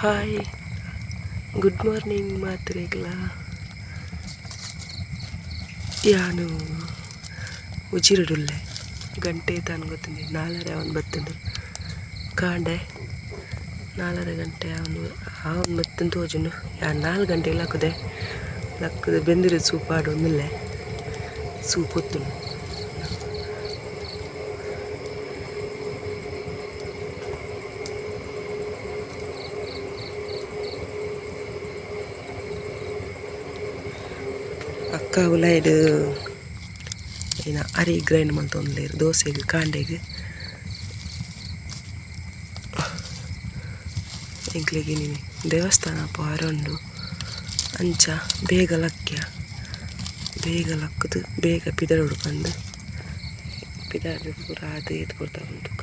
Hi, good morning ಮಾತ್ರೆಗ್ಲ. ಯಾನು ಉಜಿರುಡುಲ್ಲೆ. ಗಂಟೆ ತಾನು ಗೊತ್ತುಂದಿ, 4:30 ಅವನು ಬತ್ತಂದು. ಕಾಂಡೆ 4:30 ಗಂಟೆ ಅವನು ಅವನು ಬತ್ತಂದು ತೋಜುಂಡು. ಯಾನ್ 4 ಗಂಟೆ ಲಕ್ಕುದೆ ಲಕ್ಕುದು ಬೆಂದಿರು ಸೂಪ್ ಆಡೊಂದುಲ್ಲೆ, ಸೂಪ್ ಒತ್ತುಂಡು. ಅಕ್ಕ ಉಲಾಯ್ಡ್ ಏನ ಅರಿ ಗ್ರೈಂಡ್ ಮಲ್ತೊಂದುಲ್ಲೆರ್ ದೋಸೆಗ್ ಕಾಂಡೆಗ್. ಎಂಕ್ಲೆಗ್ ಇನಿ ದೇವಸ್ಥಾನ ಪೋರೆ ಉಂಡು, ಅಂಚ ಬೇಗ ಲಕ್ಕ್ಯ, ಬೇಗ ಲಕ್ಕುದು ಬೇಗ ಪಿದರೋಡು ಪಂದ್ ಪಿದಾಡ್ದು ಪೂರ ಆದ್ ಏತ್ ಪೊರ್ತು ತೂಕ.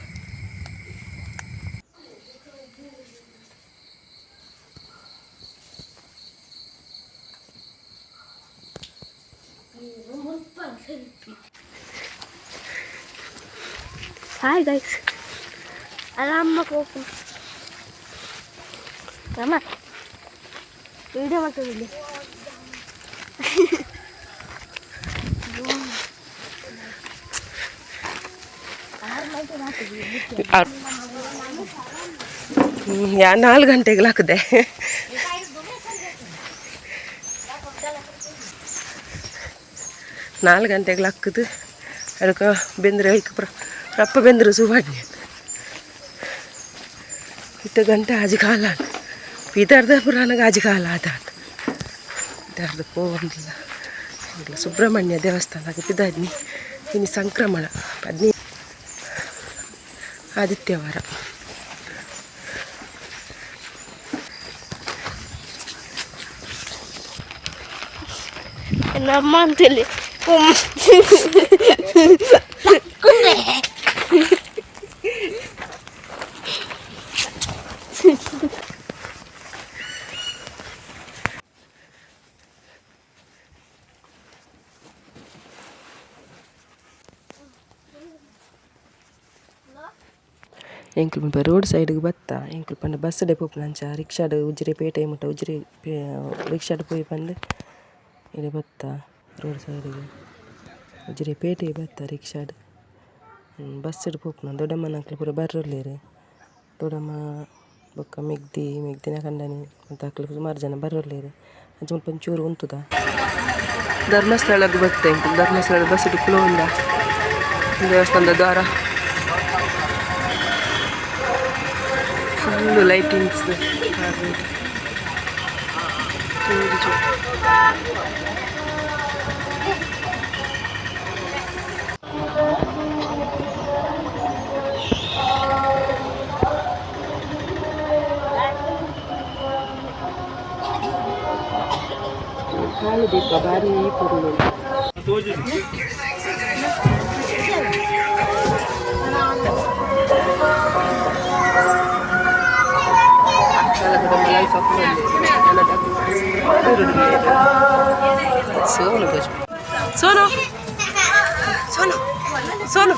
ಹಾಯ್ ಗೈಸ್, ಅಲ್ಲಮ್ಮ ಪೋಪು ಅಮ್ಮ ವಿಡಿಯೋ ಮಾಡ್ತಿದ್ದೆ. ಯಾ 4 ಗಂಟೆಗೆ ಲಕ್ಕುದೆ. 4 ಗಂಟೆಗೆ ಲಕ್ಕುದು ಅದಕ್ಕೆ ಬೆಂದ್ರೆ ಐಕ್ ಪೂರ ರಪ್ಪ ಬೆಂದ್ರೆ ಸೂಪಾಡ್ನಿ. ಇತ್ತ ಗಂಟೆ ಆಜಿ ಕಾಲ ಪಿದಾರ್ದ ಪುರಾಣಗ ಆಜಿ ಕಾಲ ಆದ ಪಿದಾರ್ದ ಪೋವಂದಿಲ್ಲ. ಸುಬ್ರಹ್ಮಣ್ಯ ದೇವಸ್ಥಾನಕ್ಕೆ ಪಿದಾಡ್ನಿ. ಇನ್ನು ಸಂಕ್ರಮಣ 15 ಆದಿತ್ಯವಾರ. ನಮ್ಮ ಅಂತೇಳಿ. ಎಂಕ್ಲು ಮುಲ್ಪ ರೋಡ್ ಸೈಡ್ಗೆ ಬತ್ತ. ಎಂಕ್ಲು ಪಂಡ ಬಸ್ ಡೆ ಪೋಪುನಂಚ ರಿಕ್ಷಾಡ್ ಉಜಿರೆ ಪೇಟೆ ಮುಟ್ಟ ಉಜಿರೆ ರಿಕ್ಷಾಡ್ ಪೋಯಿ ಪಂದ್ ಇಡೆ ಬತ್ತ ರೋಡ್ ಸೈಡ್ಗೆ ಉಜಿರೆ ಪೇಟೆ ಬತ್ತ ರಿಕ್ಷಾಡ್ ಬಸ್ಡ್ ಪೋಪುನ. ದೊಡ್ಡಮ್ಮನಕ್ಲು ಪೂರ ಬರೋಲ್ಲೇರು, ದೊಡ್ಡಮ್ಮ ಬೊಕ್ಕ ಮೆಗ್ದಿ ಮೆಗ್ದಿನ ಕಂಡನಿ ಮತ್ತ ಅಕ್ಲು ಸುಮಾರು ಜನ ಬರೋಲ್ಲೇರು. ಅಂಚ ಮುಲ್ಪ ಒಂಚೂರು ಉಂತುದ. ಧರ್ಮಸ್ಥಳಗ್ ಬತ್ತ ಎಂಕುಲು. ಧರ್ಮಸ್ಥಳ ಬಸ್ ಕುಲೋಂದ ದೇವಸ್ಥಾನದ ದ್ವಾರ ಫುಲ್ಲು ಲೈಟಿಂಗ್ಸ್. ಕಾಲು ದೀಪ ಭಾರಿ ಪೊರ್ಲು. ಸೋನು ಸೋನು ಸೋನು ಸೋನು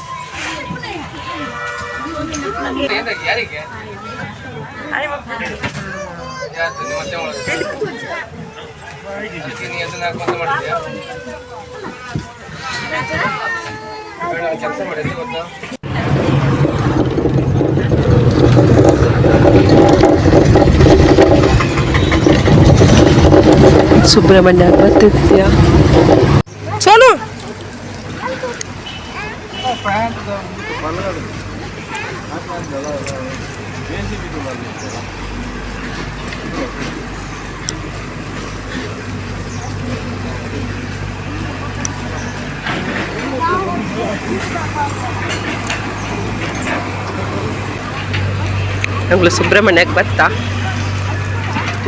ಸುಬ್ರಹ್ಮಣ್ಯ ಬರ್ತಿದ್ಯಾ ಸೋನು? ನಮ್ಗೆ ಸುಬ್ರಹ್ಮಣ್ಯಕ್ಕೆ ಬತ್ತ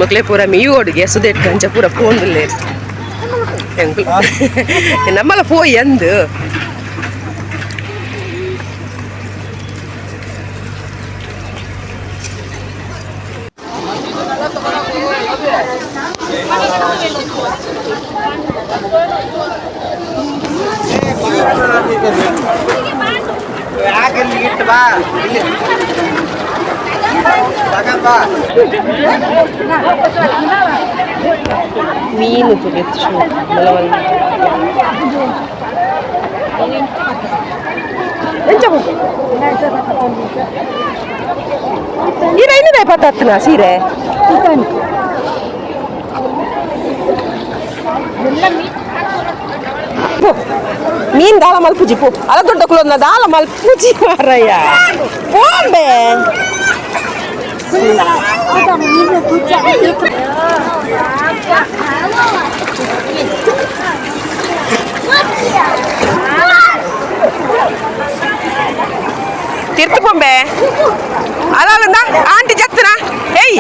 ಮಕ್ಳೆ ಪೂರ ಮೀಯೋಡುಗೆ ಸುದೇಟ್ ಅಂಚ ಪೂರ ಪೋಂದುಲ್ಲೇರು. ಎಂಕ್ಲು ನಮ್ಮಲ ಪೋಯಿ ಅಂದು. ಮೀನು ತುಲೆತ್ತು ಎಂಚ ಈರ ಇನ್ನದೇ ಪತ್ತತ್ನ ಸೀರೆ. ಪೋ ಮೀನ್ ದಾಲ ಮಲ್ಪುಜಿ ಪೋ. ಅಲ ದೊಡ್ಡ ಕುಲೊಂದ ದಾಲ ಮಲ್ಪುಜಿ ಮಾರಯ್ಯ ಪೋಂಬೆ. ತಿರ್ತು ಪೊಂಬೆ ಅಲ್ಲ ಅಲ್ಲ ಆಂಟಿ ಜತ್ತನ ಏಯ್.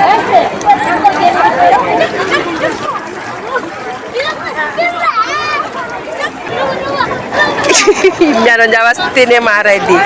ഞാനൊരു അവസ്ഥനെ മാറായി.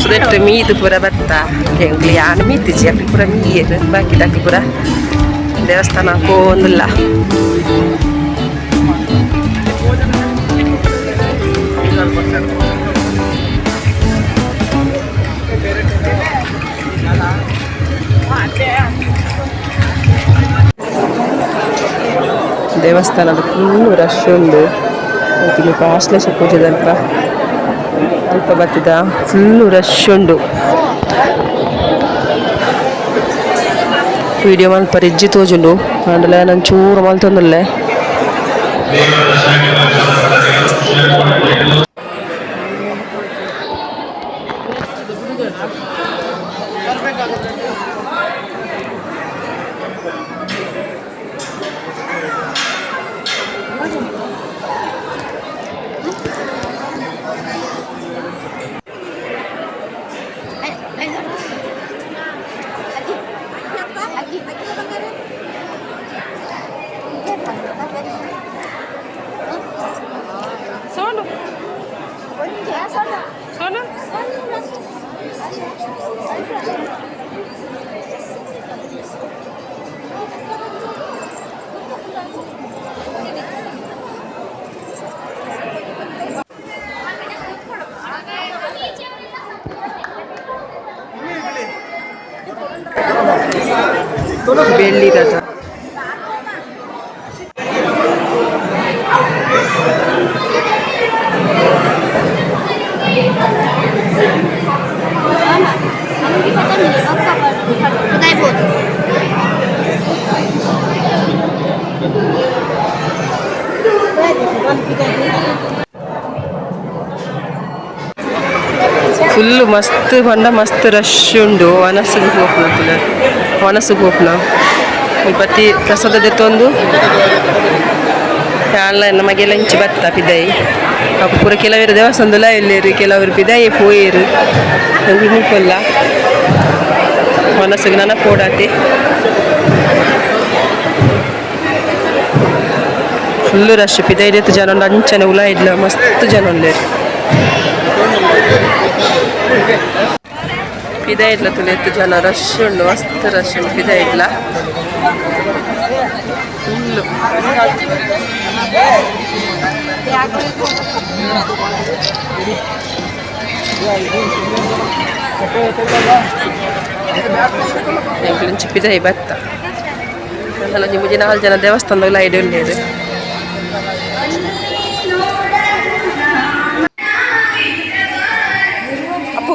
ಸುದೆಟ್ಟು ಮೀದು ಪೂರ ಬತ್ತ ಎಂಕ್ಲು ಯಾನ್ ಮೀತಿಜಿ ಅಕ್ಲು ಪೂರ ಮೀಯೆರ್ ಬಾಕಿ ಅಕ್ಲು ಪೂರ ದೇವಸ್ಥಾನ ಪೋಂದುಲ್ಲ. ದೇವಸ್ಥಾನದ ಫುಲ್ಲು ರಶ್ ಉಂಡು. ಮುಲ್ಪ ಆಶ್ಲೇಷ ಪೂಜೆದಲ್ಪ ಅಲ್ಪ ಬತ್ತಿದ ಫುಲ್ಲು ರಶ್ ಉಂಡು. ವಿಡಿಯೋ ಮಲ್ಪರೆ ಇಜ್ಜಿ ತೋಜುಂಡು ಆಂಡಲ ಯಾನ್ ಚೂರು ಮಲ್ತೊಂದುಲ್ಲೆ. ಸೋನು ಸೋನು ಬೆಳ್ಳಿ ರಥ. ಫುಲ್ ಮಸ್ತ್ ಪಂಡ ಮಸ್ತ್ ರಶ್ ಉಂಡು. ವನಸ್ಸಿಗೆ ಪೋಪುನ ತುಲೆ ವನಸ್ಸಿಗೆ ಪೋಪುನ ಮುಲ್ಪತ್ತಿ ಪ್ರಸಾದ ದೆತ್ತೊಂದು ಆನ್ಲೈನ್ ನಮಗೆಲ್ಲ ಇಂಚಿ ಬತ್ತ ಪಿದಯಿ. ಅವು ಪೂರ ಕೆಲವರು ದೇವಸ್ಥಾನದಲ್ಲ ಎಲ್ಲೇರು ಕೆಲವರು ಪಿದಯಿ ಪೋಯೇರು ನಂಗೆ ಮುಲ್ಪಲ್ಲ ವನಸ್ಸಿಗೆ ನನ ಪೋಡಾತಿ. ಫುಲ್ ರಶ್ ಪಿದಯಿ ಜನ ಉಂಡು ಅಂಚನೆ ಉಲ ಇಡ್ಲ ಮಸ್ತ್ ಜನ ಉಲ್ಲೆರ್. ಪಿದಯಿಡ್ಲ ತುಲೆ ಎತ್ತು ಜನ ರಶ್ ಉಂಡು ಮಸ್ತ್ ರಶ್ ಉಂಡು ಪಿದಯಿಡ್ಲ ಫುಲ್ಲು. ಎಂಕ್ಲು ಪಿದಯಿ ಬತ್ತ ಒಂಜಿ ಮೂಜಿ ನಾಲ್ ಜನ ದೇವಸ್ಥಾನದ ಐಡಿ ಉಲ್ಲೆರ್. ಅಪ್ಪು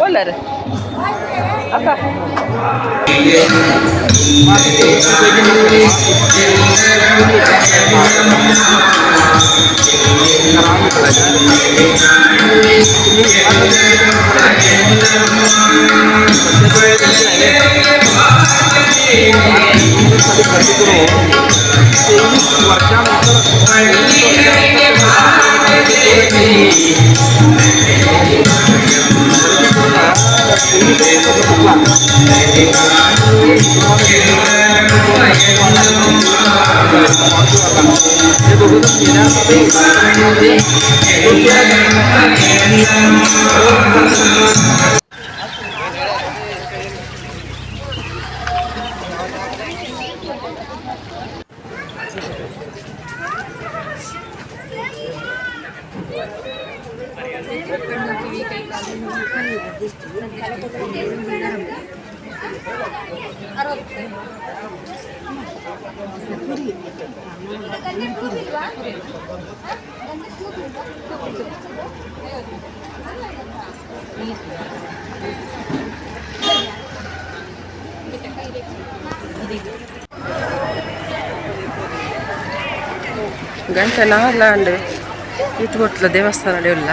ಓಲಾರ ಅಕ್ಕ. ಗಂಟೆ ನಾಲ್ಂಡ್ ಇತ್ತು ಕೊಟ್ಲ ದೇವಸ್ಥಾನ ಉಲ್ಲ.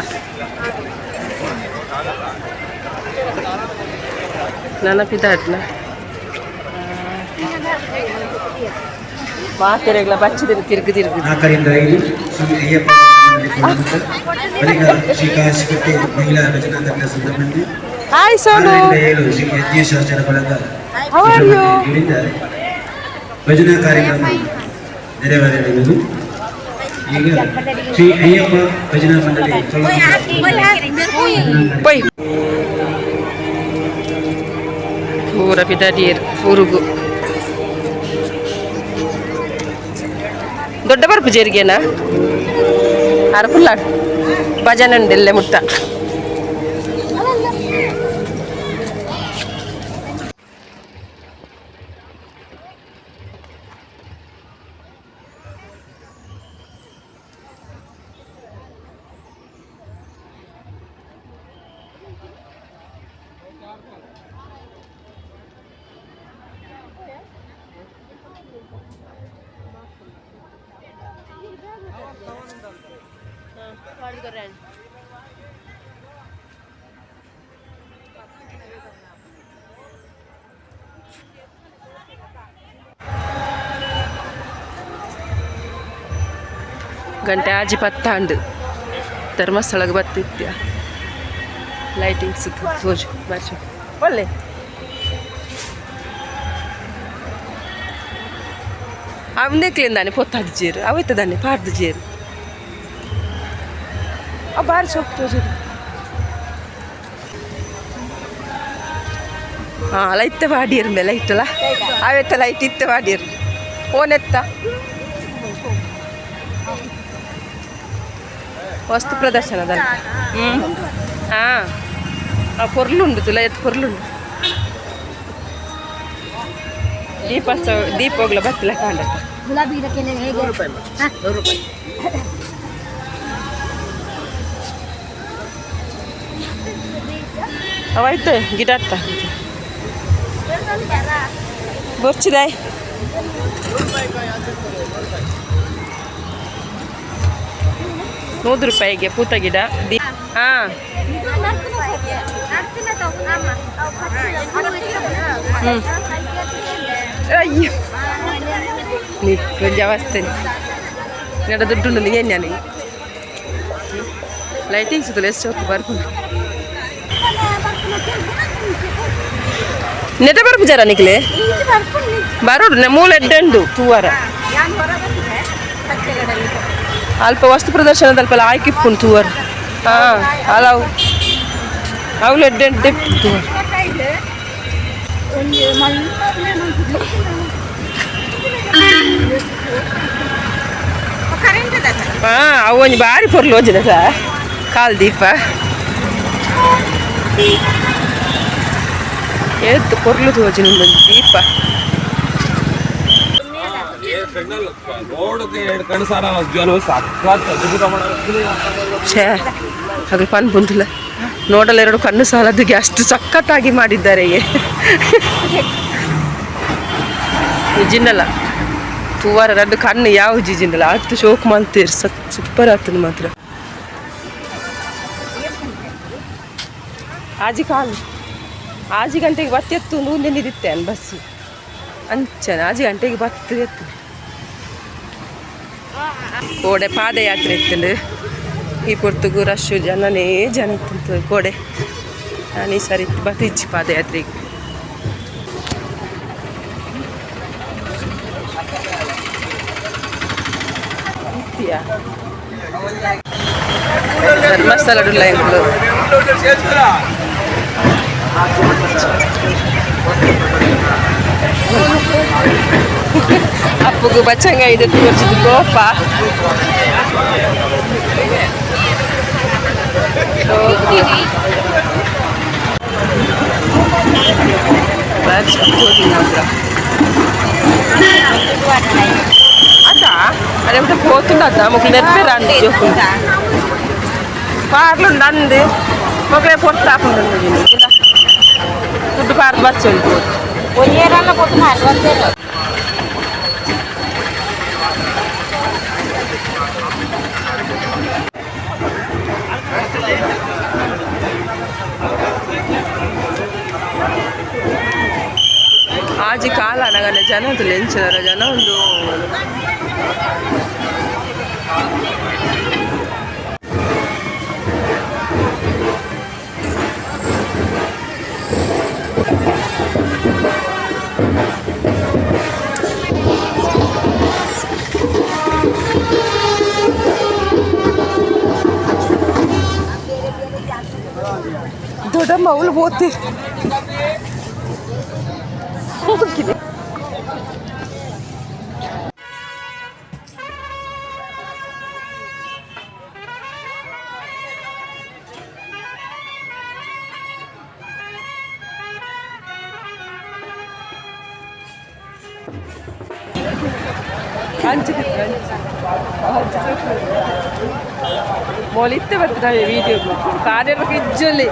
ನೆನಪಿದಾಡ್ನ ಮಾತೆರೆಗ್ಲ ಬಚ್ಚಿದಿನ ತಿರ್ಗು ತಿರ್ಗು. 4ರಿಂದ 5 ಸ್ವಾಮಿ ಅಯ್ಯಪ್ಪ ಬಳಿಕ ಶ್ರೀ ಕಾಶಿಕಟ್ಟೆ ಮಹಿಳಾ ಭಜನಾ ತಂಡ ಸುಬ್ರಹ್ಮಣ್ಯ. ಹಾಯ್ ಸೋನು. 6ರಿಂದ 7 ಶ್ರೀ ಯಜ್ಞೇಶ್ವರ ಬಳಗ How are you? ಇವರಿಂದ ಭಜನಾ ಕಾರ್ಯಕ್ರಮ ನೆರವೇರಲಿರುವುದು. ಈಗ ಶ್ರೀ ಅಯ್ಯಪ್ಪ ಭಜನಾ ಮಂಡಳಿ ಸೊಳ್ಳಕುಂದ. ಪೊಯ್ ಪೂರ ಪಿದಾಡಿಯರ್ ಊರುಗು ದೊಡ್ಡ ಬರ್ಪು ಜೇರಿಗೆನಾ ಅರ ಪುಲ್ಲಾಡ್ ಭಜನೆ ಉಂಡು ಎಲ್ಲೆ ಮುಟ್ಟ. ಗಂಟೆ ಆಜಿ ಪತ್ತಾಂಡು ಧರ್ಮಸ್ಥಳಕ್ಕೆ ಬತ್ತಿತ್ಯ ಲೈಟಿಂಗ್ಸ್ ತೋಜು ಬರ್ಚು ಒಳ್ಳೆ. ಅವನೇ ಪೊತ್ತಾದ ಜೇರು ಅವಿತ್ತದಾನೆ ಪಾಡ್ದು ಜೇರು ಆ ಬಾರಿ ಸೊಪ್ಪು ತೋಜುದು. ಹಾಂ, ಲೈಟ್ ವಾಡಿಯರ್ ಲೈಟಲ್ಲ ಅವೆತ್ತ ಲೈಟ್ ಇತ್ತೆ ವಾಡಿಯರ್ ಓನೆತ್ತ ವಸ್ತು ಪ್ರದರ್ಶನದಲ್ಲಿ. ಹ್ಞೂ ಹಾಂ, ಆ ಪೊರ್ಲುಂಡು ತುಲ ಎತ್ತು ಪೊರ್ಲುಂಡು. ದೀಪೋತ್ಸವ ದೀಪೋಗ್ಲ ಬತ್ತಿಲ್ಲ ಕಾಂಡತ್ತ. ಗುಲಾಬಿ ಇದಕ್ಕೆಲ್ಲ ಹೇಗೆ? ಅವಾಯ್ತು ಗಿಡ ಅತ್ತ ಬೊರ್ಚಿದಾಯ್. 100 ರೂಪಾಯಿಗೆ ಪೂತ ಗಿಡ ದೀ ಹಾಂ. ಹ್ಞೂ, ಅಯ್ಯೋ ನೀ ಒಂಜಿ ಅವಸ್ಥೆ ನಡ ದುಡ್ಡು ಏನು ನನಗೆ ಲೈಟಿಂಗ್ಸ್ ಎಷ್ಟು ಹೊತ್ತು ಬರ್ಪುಂಡು ನೆಟ ಬರ್ಪು ಜರ ನಿಕ್ಲೆ ಬರೋಡು ಮೂಲ ಎಡ್ಡೆ ತೂವರ. ಅಲ್ಪ ವಸ್ತು ಪ್ರದರ್ಶನದ ಅಲ್ಪ ಆಯ್ಕಿಪ್ಪುಂಡು ತೂವರ್. ಹಾಂ, ಅಲಾವು ಅವು ಎಡ್ಡೆ ತೂವರ್. ಹಾಂ, ಅವು ಒಂಜಿ ಬಾರಿ ಪೊರ್ಲು ಒಂಜಿದ ಕಾಲ್ ದೀಪ ಏತ್ ಪೊರ್ಲು ತೋಜಿನ ಒಂಜಿ ದೀಪ. ಛೇ, ಅಗಲ್ ಪನ್ ಪುಂತುಲ. ನೋಡಲೆರಡು ಕಣ್ಣು ಸಾಲದಿಗೆ ಅಷ್ಟು ಸಖತ್ತಾಗಿ ಮಾಡಿದ್ದಾರೆ. ಜಿನ್ನಲ್ಲ ತೂವಾರ ರಡ್ಡು ಕಣ್ಣು ಯಾವ ಜಿಜಿಂದಲ್ಲ ಅಷ್ಟು ಶೋಕ್ ಮಾಡ್ತೀರಿ. ಸೂಪರ್ ಆಗ್ತದೆ ಮಾತ್ರ. ಆಜಿ ಕಾಲು ಆಜಿ ಗಂಟೆಗೆ ಬತ್ತಿ ಎತ್ತು ನೂನೆಂದಿತ್ತೆ ಅನ್ ಬಸ್ ಅಂಚನ ಆಜಿ ಗಂಟೆಗೆ ಬತ್ತು ಎತ್ತು. ಕೋಡೆ ಪಾದಯಾತ್ರೆ ಇತ್ತು. ಈ ಪೊರ್ತುಗು ರಶ್ ಜನನೇ ಜನ ಇತ್ತು ಕೋಡೆ. ನಾನು ಈ ಸರಿ ಬತ್ತಿಜ್ಜಿ ಪಾದಯಾತ್ರೆಗೆ. ಇತ್ತಿಯಾ? ಧರ್ಮಸ್ಥಳ ಎಂಕುಲು. ಅಪ್ಪುಗು ಬಚ್ಚಂಗ ಇದೆ ತೋರಿಸಿದ್ದು ಕೋಪ. ಅದ ಅದೇ ಮತ್ತೆ ಪೋತುಂಡ ಅದ ಮೊಕ್ಲು ನೆರ್ಪೇರ ಅಂದು ಜೋಕುಲು ಪಾರ್ಲು ಅಂದು ಮೊಕ್ಲೆ ಪೊರ್ತಾಪುಂಡು. ದುಡ್ಡು ಪಾರ್ದು ಬರ್ಚೊಂದು. ಒಂಜೇರಲ್ಲ ಪೊತ್ತು ಮಾರ್ವಂತೇನು. ಆಜಿ ಕಾಲ ನಗನೆ ಜನ ಎಂಚಿನರ ಜನ ಒಂದು. ದೊಡ್ಡಮ್ಮ ಅವಳು ಹೋಗ್ತೀರಿ. ಮೊಲಿತ್ತೆ ಬರ್ತದೆ ವೀಡಿಯೋ ಕಾರ್ಯ ಇಜ್ಜಲ್ಲಿ.